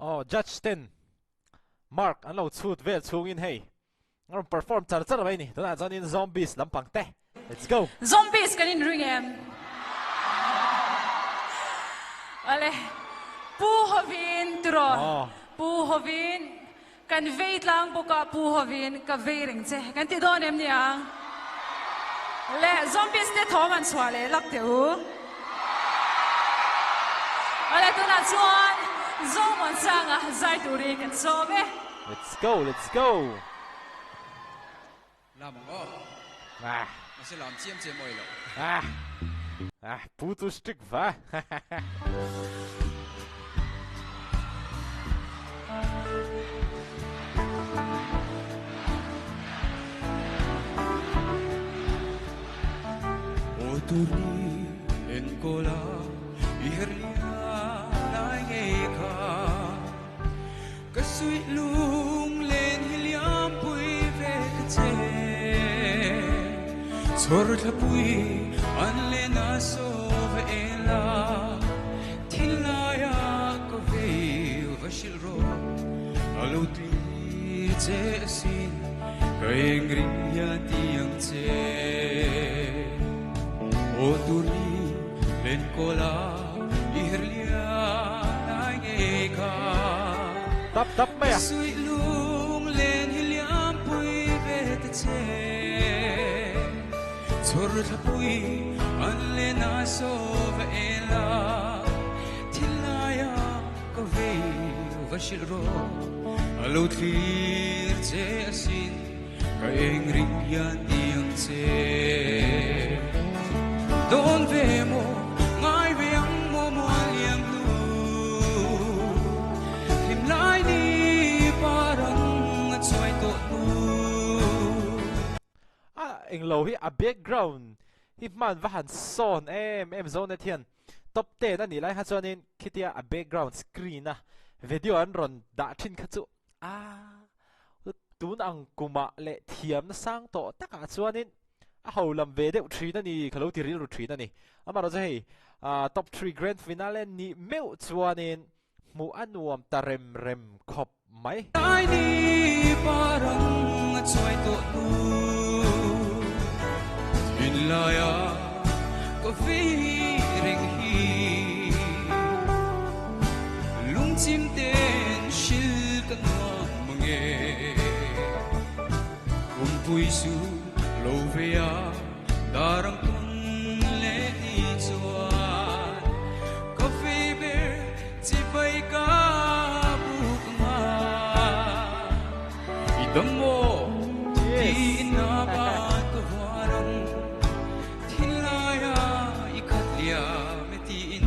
Aw judge ten mark an lo chhut vel chhungin hei a rawn perform char char mai ni. Tunah chuanin Zombies lampang te let's go. Zombies kan inring em? Awle Pu Hovin tiraw? Pu Hovin Kan vei tlang bawk a Pu Hovin ka vei reng che kan ti dawn em niang? Le zombies te thawm an chhuah leh lak teh u. Awle tunah chuan Zawmuan sanga zai turin kan sawm e. Let's go let's go. Lam ang aw. Ah. Mahse lam chiam chiam awi lo. Ah. Ah, pu chu strict va. Aw turni enkawl a i her lian lai ngei kha. Ka suih lunglen hi liampui ve ka che. Chhawr thlapui an len a saw ve eng la. Thil laia ka vei va hrilh rawh. A lo tli che asin ka eng ring hian ti ang che. Aw turni lenkawl a i her lian lai ngei kha. Tap tap mai a. Ka suih lunglen hi liampui ve ta che. Chhawr thlapui an len a saw va el a. Thil laia ka vei va hrilh rawh. A lo thlir che asin. Ka eng ring hian ti ang che. Dawn ve maw, ngai ve ang maw mual liam hnu. Hlim lai ni par ang a chuai tawh hnu. A englo hi a background hi hman va han sawn em em zo net hian top ten a nih lai kha chuanin khitia a background screen a video an rawn dah thin kha chu a Tun ang kumah leh thiamna sang tawh takah chuanin a ho lam ve deuh thin a ni, ka lo ti rilru thin a ni. Amaherawhchu chu hei Top Three Grand Finale nih meuh chuanin hmuh a nuam ta rem rem khawp mai. Lai ni parang a chuai tawh hnu thinlaia ka vei reng hi lungchim ten hril ka nuam mange Kumpui su lo ve a darang tun leh ni chuan ka vei ber chibai ka buk nga i dam maw tiin a ban ka huan ang thinlaia i khat liam e tiin.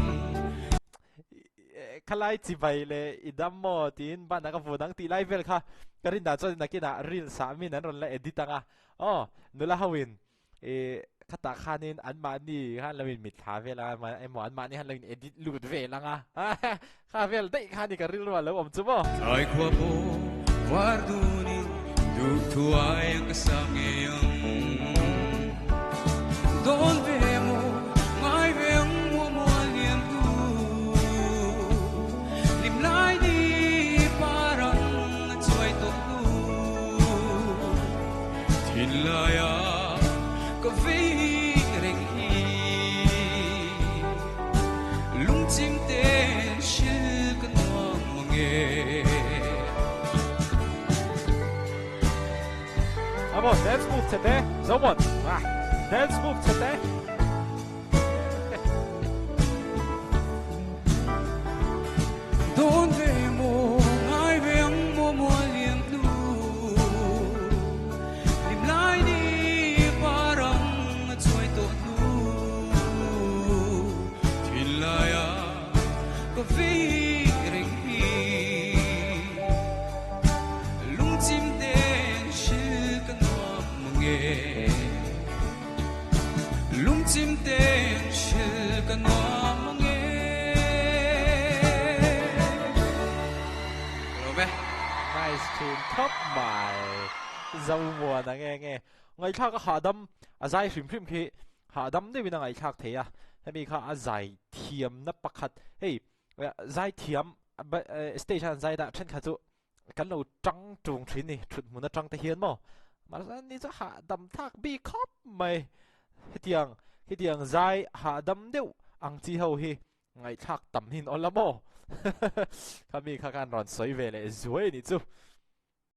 Khalai chibai leh i dam maw tiin ban anga vun ang tih lai vel kha ka rin dan chuan nakinah reels ah min an rawn la edit ang a, aw nula ho in ih khatah khanin anmahni khan lo in mitthla vel ang a emaw anmahni khan lo in edit lut vel ang a, kha vel daih kha ni ka rilru ah lo awm chu maw. Tlai khua pawh var dunin duhthuai ang ka sa ngei ang. Dawn ve maw ngai ve ang maw mual liam tu hlim lai ni par ang a chuai tawh hnu thinlaia ka vei reng hi lungchim ten hril ka nuam mange. Amo dance move che te Zomon ah dance move che te Dawn ve maw ngai ve ang maw mual liam hnu hlim lai ni par ang a chuai tawh hnu thinlaia ka vei reng hi lungchim ten hril ka nuam mange lungchim ten hril ka nuam mange Lawm e. Nice thin khawp mai. Zomuana nge nge. Ngaihthlak a hahdam a zai hrim hrim khi hahdam deuhin a ngaihthlak thei a. Hemi kha a zai thiamna pakhat hei zai thiam. Stage a an zai dah thenkhat chu kan lo tang tung thin ni thut hmun atang te hian maw mahse ni chu hahdam thlak bik khawp mai hetiang hetiang zai hahdam deuh ang chi ho hi ngaihthlak tam hin aw la maw khami kha khan rawn sawi ve leh zuai ni chu.